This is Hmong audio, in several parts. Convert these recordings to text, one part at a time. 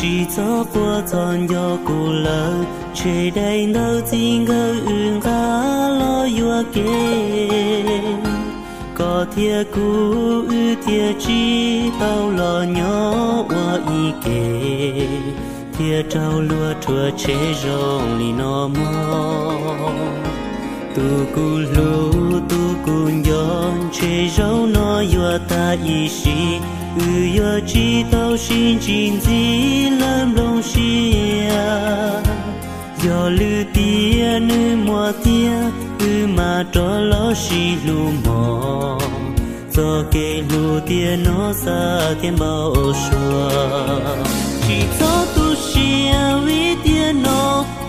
Tsis txhob quaj txog nco kuv lawm, ntshe daim ntawv txij nkawm wb nqa los yuam kev. Koj thiab kuv wb thiaj tsis tau los nyob ua ib ke, thiaj raug luag rhuav tshem zoo li no mog. Tus kuv hlub tus kuv nco, ntshe zaum no yuav tag ib sim, wb yuav tsis tau sib ntsib ntxiv lawm nplooj siab. Yog lwm tiam nws muaj tiag, wb mam rov los sib hlub mog. Txoj kev hlub tiam no xav tias npau suav. Tsis txhob tu siab vim tiam no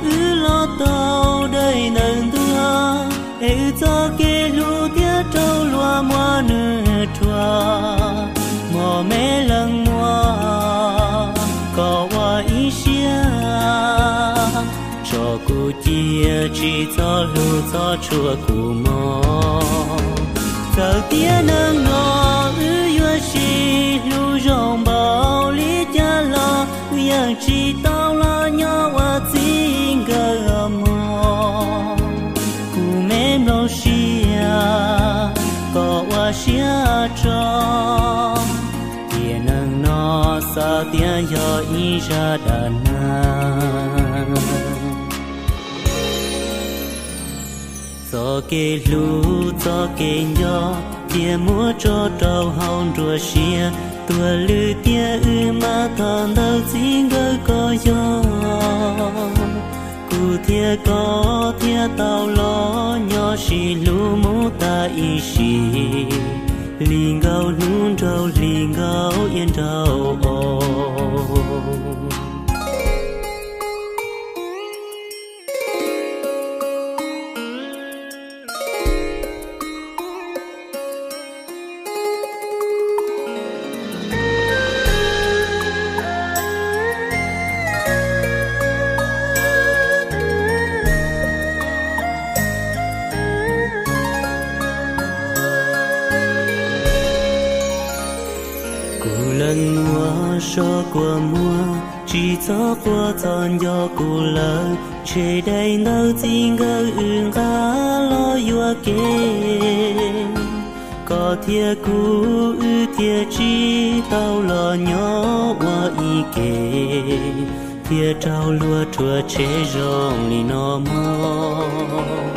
wb los tau daim ntawv ntuag, es wb txoj kev hlub thiaj raug luag muab nws rhuav. Mos me leej muam, koj ua ib siab tso kuv cia, tsis txhob hlub txhob tshua kuv mog. Txawm tiam neej no wb yuav sib hlub zoo npaum li cas los, wb yeej tsis tau los nyob ua txij nkawm mog. Kuv me nplooj siab, koj ua siab tso. Tiam neej no xav tias yog ib zaj dab neeg. Txoj kev hlub txoj kev nco, cia muab tso rau hauv nruab siab. Tuag lwm tiam wb mam thov ntawv txij nkawm kom yog. Kuv thiab koj thiaj tau los nyob sib hlub mus tas ib sim, hli nkaus hnub nraug hli nkaus iav nraug os. Kuv leej muam so kua muag, tsis txhob quaj txog nco kuv lawm, ntshe daim ntawv txij nkawm wb nqa los yuam kev. Koj thiab kuv wb thiaj tsis tau los nyob ua ib ke, thiaj raug luag rhuav tshem zoo li no mog.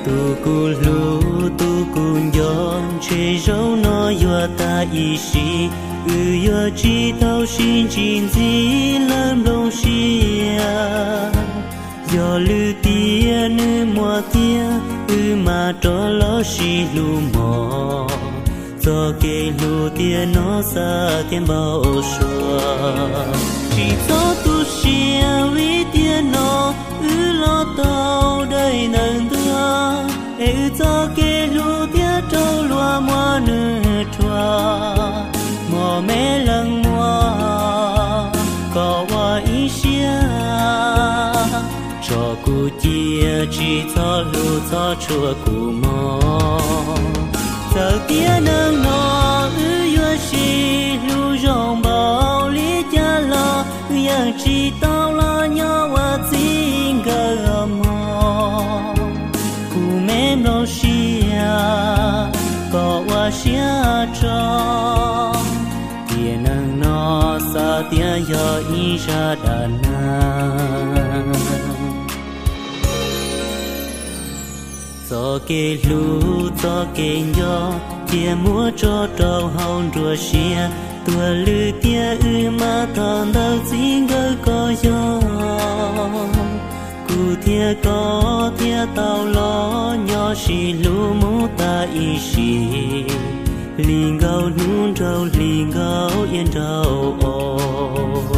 Tus kuv hlub tus kuv nco, ntshe zaum no yuav tag ib sim, wb yuav tsis tau sib ntsib ntxiv lawm nplooj siab. Yog lwm tiam nws muaj tiag, wb mam rov los sib hlub mog. Txoj kev hlub tiam no xav tias npau suav. Tsis txhob tu siab vim tiam no wb los tau daim ntawv ntuag, es wb txoj kev hlub thiaj raug luag muab nws rhuav. Mos me leej muam, koj ua ib siab tso kuv cia, tsis txhob hlub txhob tshua kuv mog. Txawm tiam neej no wb yuav sib hlub zoo npaum li cas los, wb yeej tsis tau los nyob ua txij nkawm mog. Kuv me nplooj siab, koj ua siab tso. Tiam neej no xav tias yog ib zaj dab neeg. Txoj kev hlub txoj kev nco, cia muab tso rau hauv nruab siab. Tuag lwm tiam wb mam thov ntawv txij nkawm kom yog. Kuv thiab koj thiaj tau los nyob sib hlub mus tas ib sim, hli nkaus hnub nraug hli nkaus iav nraug os.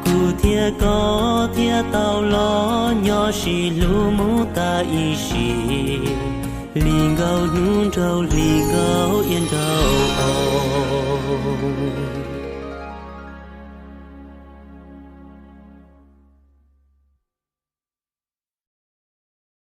Kuv thiab koj thiaj tau los nyob sib hlub mus tas ib sim, hli nkaus hnub nraug hli nkaus